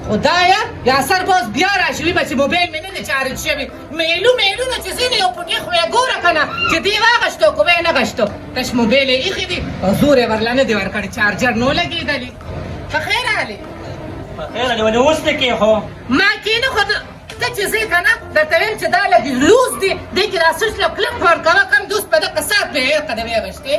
خدایا یا سر باز بیا راشي وي به چې موبایل مې نه دی چارج شوی. میلو میلو نه چې ځینې یو پټې خو یې ګوره که نه چې دی واغښتو که ویې نه غښتو، تش موبایل یې ایښي دي او زور یې ورله نه دی ورکړی، چارجر نو لګېدلی. په خیر راغلې. په خیر راغلې. ولې اوس نه کېښو؟ ما کېنه خو ته چې ځې که نه درته ویم چې دا لږ لوز دی، دې کې را سوچ له کلک ورکوه، کم دوست په دقه سات به یې قدمې غښتې.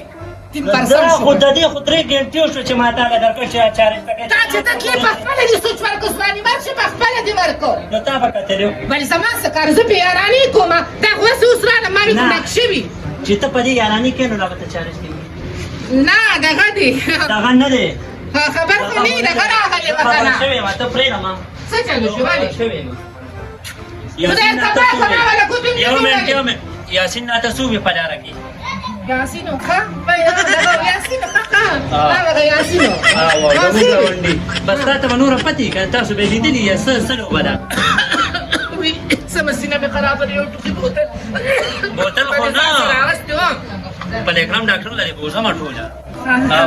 دا خو د دې خو 3 ګنټې وشو چې ما تا له درکړ چې چارج ته تا چې ته تلې په خپله دې سوچ ورکړو، ځواني مرګ شي په خپله دې ورکړو. نو تا به کتلی و. ولې زما څه کار، زه پرې یارانې کوم، دا خو هسې اوس راله ما وې ډک شوي. چې ته په دې یارانې کې نو لا به ته چارج کوي. نه دغه دی، دغه نه دی، خبر خو نه دغه راغلې وه که نه. شوې وه ته پرېږده ما. څه چلو شو؟ ولې شوې وه؟ خدای تباه کړه، ما وله ګوتې مې یو منټ یو منټ. یاسین راته څه وویل په لاره کې؟ یاسین ښه یاسین ښه ښه هغه یاسین زموږ ګاونډي. بس تا ته به نوره پتې که تاسو به یې لیدلي یا څه څه لوبه ده؟ سمه سینه مې خرابه ده، یو ټوخي بوتل بوتل خو نه په اکرام ډاکټر لري بوزمه ټوله.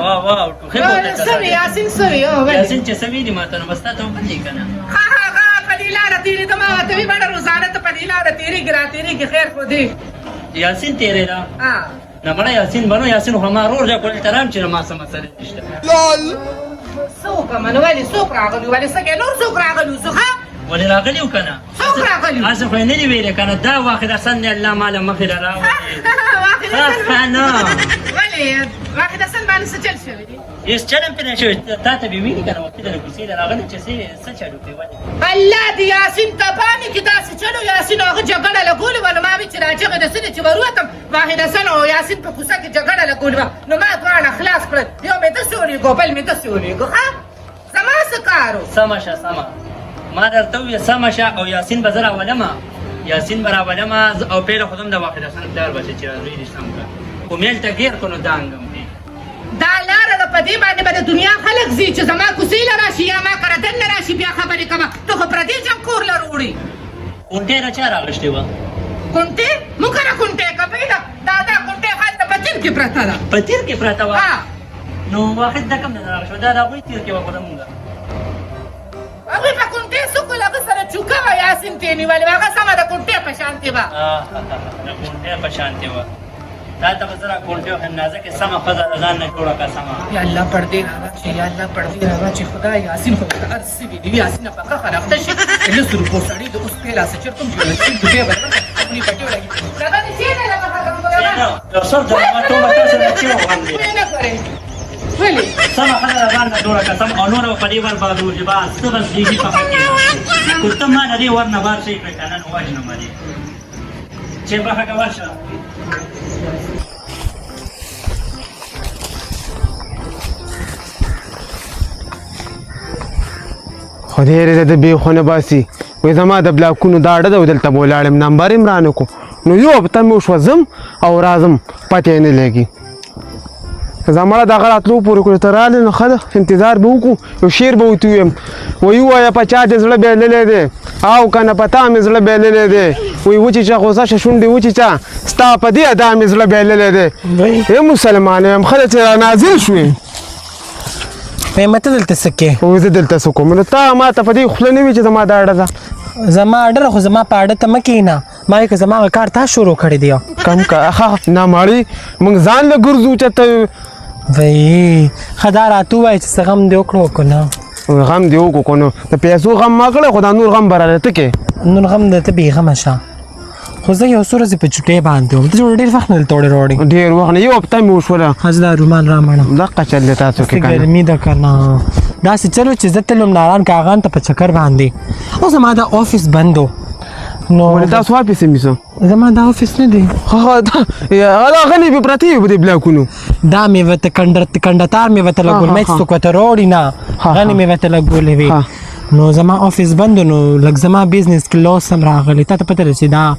وا وا ټوخي بوتل. څه یاسین څه وي؟ یاسین چې څه ویلي ما ته نو بس تا ته به پتې که نه. ښه هغه په دې لاره تېرېده، ما ورته وي بډه روزانه ته په دې لاره تېرېږي را تېرېږي، خیر خو دی. یاسین تېرېده؟ نه مړه یاسین بنو، یاسین خو ما رور دی کول ترام چې ما څه مسله نشته. لول څه وکړم نو؟ ولې څوک راغلي؟ ولې څه کوې؟ نور څوک راغلي څه؟ ښه ولې راغلي وو که نه؟ څوک راغلي؟ هسې خو یې نه دي ویلي که نه. دا واحد حسن دی الله ما له مخې له راوړی. ښه نه ولې واحد حسن باندې څه چل شوی دی؟ هېڅ چل هم پرې نه شوی، تا ته به ویلي که نه وختي د کوڅې له راغلي چې څه چل وکړې؟ ولې الله دې یاسین تباه مې کړي داسې چلو. یاسین هغه جګړه لګولې وه، نو ما وی چې راچغې د څه دی چې وروتم واحد حسن او یاسین په کوڅه کې جګړه لګولې وه، نو ما دواړه خلاص کړل، یو مې داسې ولېږو بل مې داسې ولېږو. ښه زما څه کار و؟ سمه شه سمه، ما درته وویل سمه شه. او یاسین به زه راولمه، یاسین به راولمه او پیله خو زم د واحد حسن پلار به چې راځوي دې سم کړه، خو مې هلته ګیر کړو نو دانګم دی. دا لاره ده، په دې باندې به د دنیا خلک ځي چې زما کوڅې له راشي یا ما کره دننه راشي بیا خبرې کوه، ته خو پردی جنګ کور له وروړي. کونټې را چا راغښتې وه؟ کونټې مونږ کره کونټې کپې ده، دا دا کونټې هلته په تیر کې پرته ده. په تیر کې پرته وه؟ نو واحد دا کوم نه راغښته؟ دا د هغوی تیر کې وه خو زمونږ هغوی په کونټې څه کول؟ هغه سره چوکه وه، یاسین ترې نیولې وه، هغه سمه د کونټې په شانتې وه. د کونټې په شانتې وه. تا ته به زه را کونټې وښیم، نازکې سمه ښځه له ځان نه جوړه کړه سمه. یا الله پردې راواچې، یا الله پردې راواچې. خدای یاسین خو ورته هر څه ویلي، یاسینه پخه خرخته شي د لسو روپو سړی د اوس پې لاسه چېرته هم جوړه شي، روپۍ به درکړه خپلې پټې ولګي. دغه دې چېرې ده؟ یو سر د ما ته تاسو نه چې وغوندې نه کړې ولې؟ سمه ښځه له ځان نه جوړه کړه سم، او نوره به په دې برباد وځي. بس ته بس بیخي پخه کېناستې، که ته ما له دې ور نه بار شي کړې که نه نو وژنم دې چې بخښه که ورشه. خدای دې د بې خونه باسي. وایي زما د بلاکونو دا اډه ده او دلته به ولاړ یم، نمبر یې هم رانه کړو، نو یو هفته مې وشوه ځم او راځم پته یې نه لګي. زما د هغه راتلو پورې که ته راغلې نو ښه ده، انتظار به وکړو، یو شعر به ورته ووایم. وایي ووایه په چا دې زړه بایللی دی او که نه په تا مې زړه بایللی دی. وایي وچیچه غوسه شه شونډې وچیچه، ستا په دې ادا مې زړه بایللی دی. ای مسلمان یم، ښه ده چې را نازل شوې. وایم ته دلته څه کوې؟ وایي زه دلته څه کوم؟ نو تا ما ته په دې خوله نه وي چې زما دا اډه ده. زما اډه خو زما په اډه ته مه کښېنه، ما یې که زما هغه کار تا شروع کړی دی. کم که ښه نه مړی موږ ځان له ګرځو چې ته وایي ښه دا راته ووایه چې څه غم دې وکړو که نه؟ غم دې وکړو که نه؟ د پیسو غم ما کړی خو دا نور غم به راله ته کې. نور غم د ته بېغمه شه، خو زه یو څو ورځې په چوټۍ باندې وم، ته ډېر وخت نه دلته وړې راوړې. ډېر وخت نه، یو هفته مې وشوله. ښه زه دا رومال رامړم. دقه چل دی تاسو کې که نه؟ ګرمي ده که نه؟ داسې چلو چې زه تلم ناران کاغان ته په چکر باندې، او زما دا آفیس بند و. نو ولې تاسو آفیس یې میسو؟ زما دا آفیس نه دی. ښه دا غنې به پرتې وي په دې بلاکونو. دا مې ورته کنډتار مې ورته لګول، ما هېڅ څوک ورته راوړي نه، غنې مې ورته لګولې وې. نو زما آفیس بند، نو لږ زما بزنس کې لاس هم راغلی. تا ته پته ده چې دا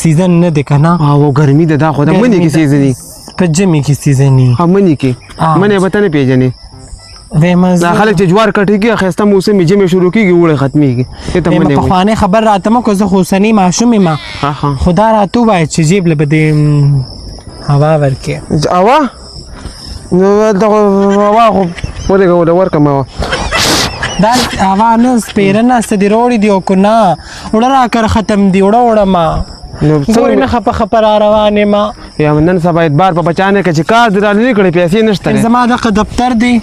سیزن نه دی که نه؟ او ګرمي ده، دا خو د مني کې سیزن وي. په ژمي کې سیزن وي. ها مني کې منی به ته نه پېژنې. دا خلک چې جوار کټېږي ښایسته موسم یې ژمی شروع کېږي اوړی ختمېږي. دې ته منی وایي. پخوانۍ خبر راته مه کوه، زه خو اوسنۍ ماشوم یم. خو دا راته ووایه چې جیب له به دې هوا ورکړې. هوا؟ نو دغه هوا خو ولګوله ورکړم هوا. دا هوا نه سپیره نه څه دې راوړي دي او که نه؟ اوړه راکړه، ختم دي، اوړه وړه ما. نو ګورې نه خپه خپه را روان یم. یا نن سبا اعتبار په بچانه کې چې کار دې رانه کړی، پیسې نشته. زما دغه دفتر دی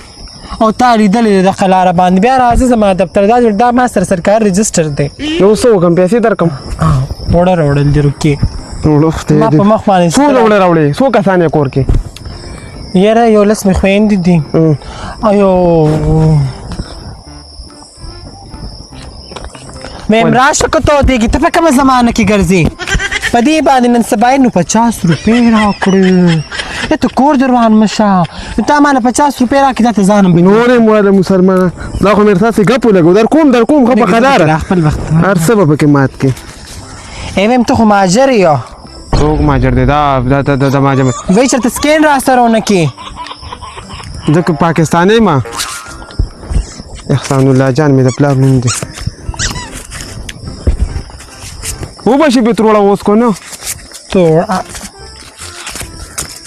او تا لیدلی دی دغه لاره باندې، بیا راځه زما دفتر دا دا ما سره سرکار رجسټر دی. نو څه وکړم، پیسې درکم؟ اوړه راوړل دي روکې. اوړه خدای ما دې په مخ باندې څو اوړه راوړې؟ څو کسان یې کور کې؟ یاره یو لس مې خویندې دي او یو میم راشه که تودېږي. ته په کومه زمانه کې ګرځې؟ په دې باندې نن سبا یې نو 50 روپۍ راکړې. ته کور دروان مه شه، تا ماله 50 روپۍ راکړې، دا ته ځان هم نور یې واله مسلمانه، دا خو مې ستاسې ګپ ولګو. در کوم در کوم، ښه په قداره خپل وخت هر څه به پکې مات کې. ای ویم ته خو ماجر یو. څوک ماجر دی؟ دا دا دا دا ماجر وی چېرته سکین را سره ونه کې. زه که پاکستانی ما، احسان الله جان مې د پلار نوم دی. وبه شي پې تروړه اوس کو نه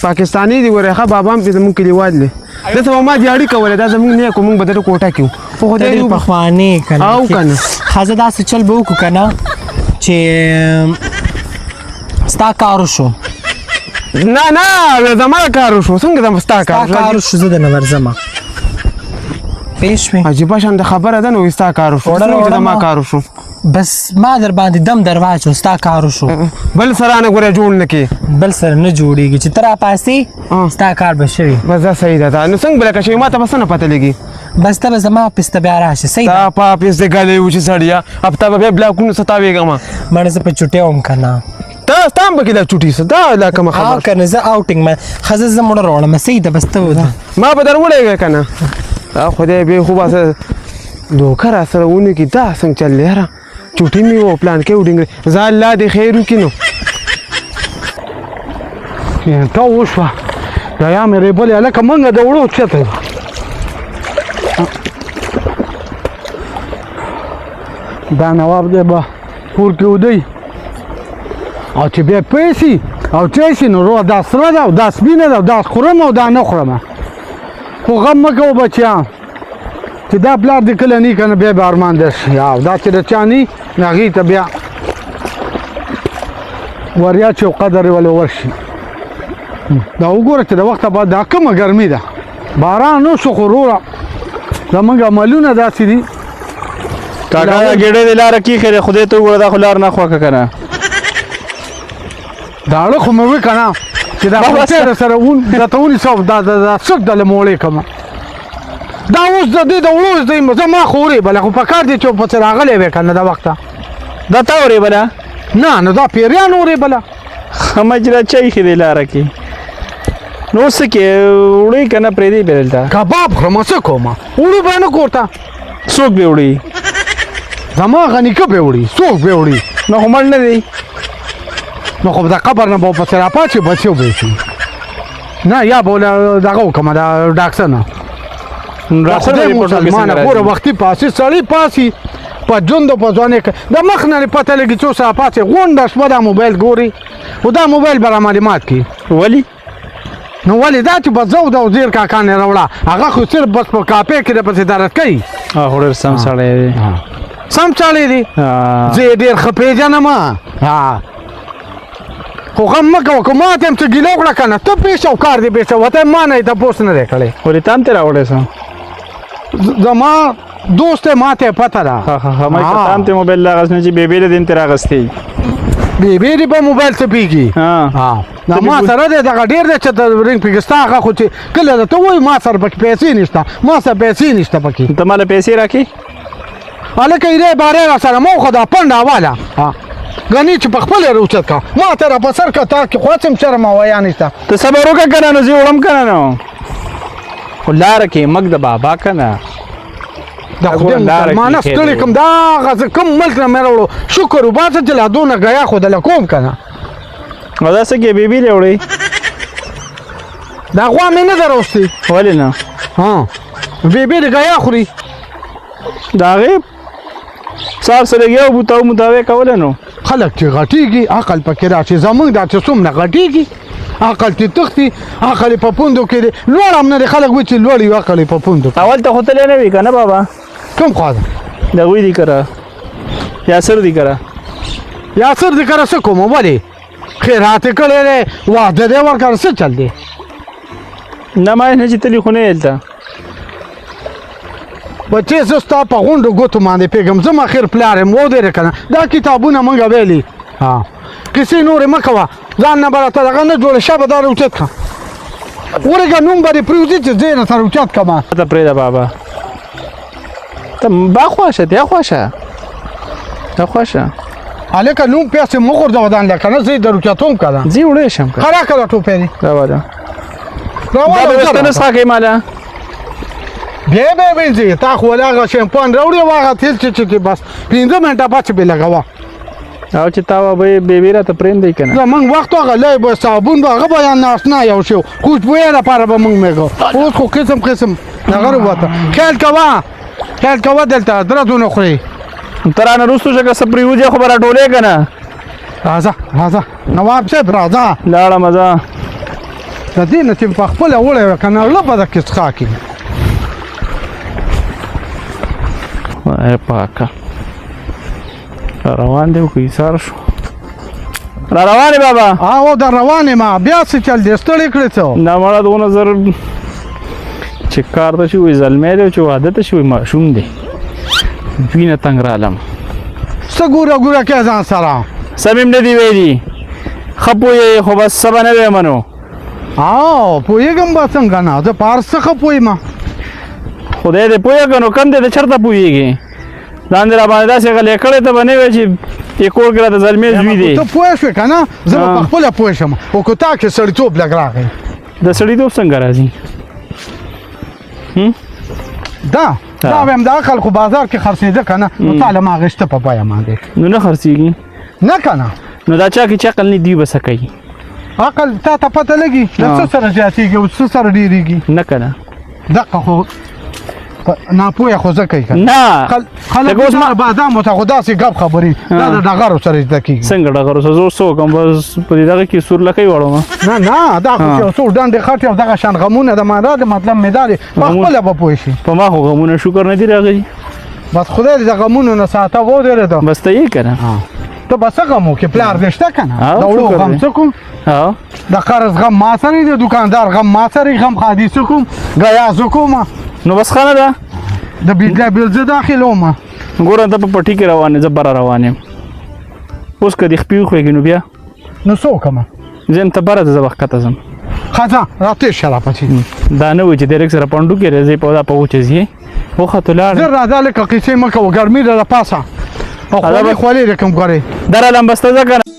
پاکستانی دی ګوره. ښه بابا هم پې زموږ کلیوال دی. دلته به ما دیاړي کوله، دا زموږ نیک و، موږ به دلته کوټه کې وو، خو خدای ډېر پخوانی که نه. او که نه ښه داسې چل به وکړو که نه چې ستا کار وشو. نه نه، زما کار وشو؟ څنګه زما ستا کار؟ ستا کار وشو، زه درنه ورځم، پوه شوې؟ عجیبه شان د خبره ده. نو ستا کار وشو، څنګه زما کار وشو؟ بس ما در باندې دم درواچو، ستا کار وشو. بل سره نه ګوره جوړ نه کې. بل سره نه جوړېږي، چې ته راپاسې ستا کار به شوي. بس دا صحیح ده. نو څنګه به لکه شوي، ما ته به څه نه پته لګي. بس ته به زما آفیس ته بیا راشې، صحیح ده؟ تا په آفیس دې ګلې و چې سړیه، هفته به بیا بلاکونو څه تاوېږم. مړه زه په چوټۍ وم که نه. تا ستا هم پکې دا چوټي څه دا لا کومه خبره که نه، زه آوټینګ ما ښځه زه مړه راوړم، صحیح ده؟ بس ته وځه. ما به در وړی که نه. دا خدای بې خو بس دوکه را سره ونه کړي. دا څنګه چل دی؟ یاره چوټي مې و پلان کې وډینګ، زه الله دې خیر وکړي. نو ته وشوه یا مې ریبلې هلکه، مونږ د وړو چېرته یو؟ دا نواب دی به کور کې ودی او چې بیا پیسي او چای شي، نو روه دا سره ده او دا سپینه ده او دا خورم او دا نه خورم. خو غم مه کوه بچیان، چې دا پلار دې کله نه که نه بیا به ارمان درشي، او دا چې د چا نه نو هغې ته بیا وریا چې قدر یې ولې ورشي. دا وګوره چې د وخته بعد دا کومه ګرمي ده، باران وشو، خو وروره زمونږ عملونه داسې دي. کاکا دا ګېډۍ دې لاره کېښې دی، خدای ته وګوره، دا خو لار نه خوښه که نه. داړه خو مې وي که نه چې دا کوټه در سره درته ونیسه او دا دا څک د له موړې کړم. دا اوس د دې د وړو زوی زما خو ورېبله، خو پکار دی چې پسې راغلی وی که نه د وخته. دا تا ورېبله؟ نه نو دا پیریانو ورېبله. ښه مجرا چای ایښې دی لاره کې. نو اوس څه کې وړې که نه پرېږدې به دلته؟ کباب خورم، څه کوم، وړو به نه کور ته. څوک به وړي؟ زما هغه نیکه به وړي، څوک به وړي؟ نو خو مړ نه دی. نو خو د قبر نه به پسې راپاڅي، بچو به شي نه، یا به له دغه وکړم د ډاکټر نه. ډاکټر خدای مسلمانه ګوره، وختي پاسي سړی پاسي په ژوند او په ځوانۍ کې د مخ نه پته لګي څو ساعته پاسي غونډه شپه دا موبایل ګوري، خو دا موبایل به را معلومات کړي. ولي؟ نو ولې دا چې بس زه د وزیر کاکا نه راوړه، هغه خو صرف بس په کاپې کې د پسې درد کوي. خو ډېر سم سړی دی. سم سړی دی، زه یې ډېر ښه پېژنم. خو غم مه کوه، که ما ته هم څه ګیله وکړه که نه، ته پېښ او کار دې پېښ وته، ما نه یې تپوس نه دی کړی. ولې ته هم ترې راوړی سم؟ زما دوست دی، ما ته یې پته ده. ښه ښه ښه، ما ته هم ته موبایل راغست نه چې بې بې له دې هم ترې راغستی. بې بې دې په موبایل څه پېږي؟ دا ما سره دی، دغه ډېر دی چې د رینګ پکې ستا هغه خو چې کله درته وایي ما سره پکې پیسې نشته، ما سره پیسې نشته پکې. ته ماله پیسې راکړې؟ هلکه ایرې بارې را سره مه وخه، دا پنډه حواله ګنې چې په خپله یې راوچت کړه، ما ته را په سر کړه، تا کې خو هسې هم شرم او حیا نشته. ته صبر وکړه که نه، نو زه یې وړم که نه. نو خو لاره کې مږ د بابا که نه. دا خدای مسلمانه ستړی کړم، دا هغه زه کوم ملک نه مې راوړو، شکر وباسه چې لا دونه ګیا خو دله کوم که نه. او دا څه کې بیبي له وړې؟ دا غوا مې نه ده راوستې. ولې نه؟ ها بیبي د ګیا خوري. د هغې سهار سره یو بوتاو متاوې کوله. نو خلک چې غټېږي عقل پکې راشي، زمونږ دا چې څومره غټېږي عقل چې تښتي، عقل یې په پوندو کې دی، لوړ هم نه دی. خلک وایي چې لوړ یو، عقل یې په پوندو کې. اول ته خو تللی نه وي که نه بابا؟ کوم خوا ده؟ د هغوی دي کره، یاسر دي کره. یاسر دې کره څه کوم؟ ولې خیرات یې کړی دی، واده دی ورکړ، څه چل دی؟ نه ما نه چې تلي خو نه یې هلته. بچې زه ستا په غونډو ګوتو باندې پوهېږم، زه مخیر پلار یم، ودرې که نه. دا کتابونه مونږ ویلي، ها کیسې نورې مه کوه، ځان نه به راته دغه نه جوړه شه، به دا راوچت کړه. ورګه نوم به دې پرېوځي چې زه یې راته راوچت کړم. ته پرېږده بابا، ته با خواشه دی خواشه ته خواشه. هلکه نوم پیسې مه غورځوه ځان له که نه، زه یې در اوچتوم که نه. ځي وړی شم که ښه راکړه ټوپی دې. راواله راواله. دا به ویښته نه څښا کوي ماله. بیا به یې وینځي، تا خو ولا هغه شیمپون راوړي او هغه تېل چې چې بس 5 منټه پس به لګوه. او چې تا به بیبي راته پرېږدی که نه؟ زمونږ وخت هغه لای به صابون به هغه به یا ناشنا یو شی خوشبویه لپاره به مونږ مېږو، اوس خو قسم قسم هغه وروته. خیال کوه، خیال کوه، دلته درځونه خوري. ته رانه وروستو شه، که څه پرېوځي خو به راټولې که نه. راځه راځه نواب صاحب راځه. لاړم ځه. د دې نه چې په خپله وړی وی که نه ړه به درکې څښا کړي. خدای پاکه روان دی خو ایسار شو. را روان بابا. او دا روان ما بیا څه چل دی، ستړی کړې څه؟ دا مړه دونه زر چې کار ته شي وایي زلمی دی، چې واده ته شي وایي ماشوم دی، دوی نه تنګ رالم. څه ګوره ګوره کې ځان سره؟ څه مې هم نه دي ویلي، ښه پوه یې خو بس څه به نه وایم نو. او پوهېږم به څنګه نه، زه په هر څه ښه پوه یم. خدای دې پوه که نو کم دی، ته چېرته پوهېږې؟ ځان دې راباندې داسې غلی کړی، ته به نه وایې چې دې کور کې راته زلمی زوی دی. ته پوه شوې که نه؟ زه به په خپله پوه شم، خو که تا کې سړیتوب لږ راغی. د سړیتوب څنګه راځي؟ دا دا وایم د عقل خو بازار کې خرڅېده که نه، نو تا له ما اخیسته په بیه باندې. نو نه خرڅېږي؟ نه که نه. نو دا چا کې چې عقل نه دوی به څه کوي؟ عقل تا ته پته لګي د څه سره زیاتېږي او څه سره ډېرېږي؟ نه که نه. دقه خو ناپوهه خو ځکه یې نه. خلک اوس ما بادامو ته خو داسې ګپ خبرې، دا د ډغرو سره زده کېږي. څنګه ډغرو سره؟ زه اوس څه وکړم؟ بس په دې دغه کې سور لکۍ واړوم. نه نه، دا خو یو څو ډنډې خټې او دغه شان غمونه د ما دا مطلب مې دا دی، په خپله به پوه شي. په ما خو غمونه شکر نه دي راغلي. بس خدای دې د غمونو نه ساته ودرېده. بس ته یې که نه. ته به څه غم وکړې؟ پلار دې شته که نه؟ د وړو غم څه کوم؟ د قرض غم ما سره دی، دکاندار غم ما سره، غم ښادي څه کوم، ګیا زه کوم. نو بس ښه نه ده. د بجلی بیل زه داخلوم. ګوره ته په پټي کې روان یې، زه بره روان یم. اوس که دې خپې وخوېږي نو بیا؟ نو څه وکړم؟ زه یم، ته بره ځه، زه به ښکته ځم. ښه ځه راتېر شه راپسې. دا نه وایي چې دی لږ سره پنډو کې راځي، په دا په وچه ځي. وخته لاړ. زه راځه لکه قیصې مه کوه، ګرمي ده له پاسه او خولې خولې دې کوم ګورې. دا را لمبسته ځه که نه.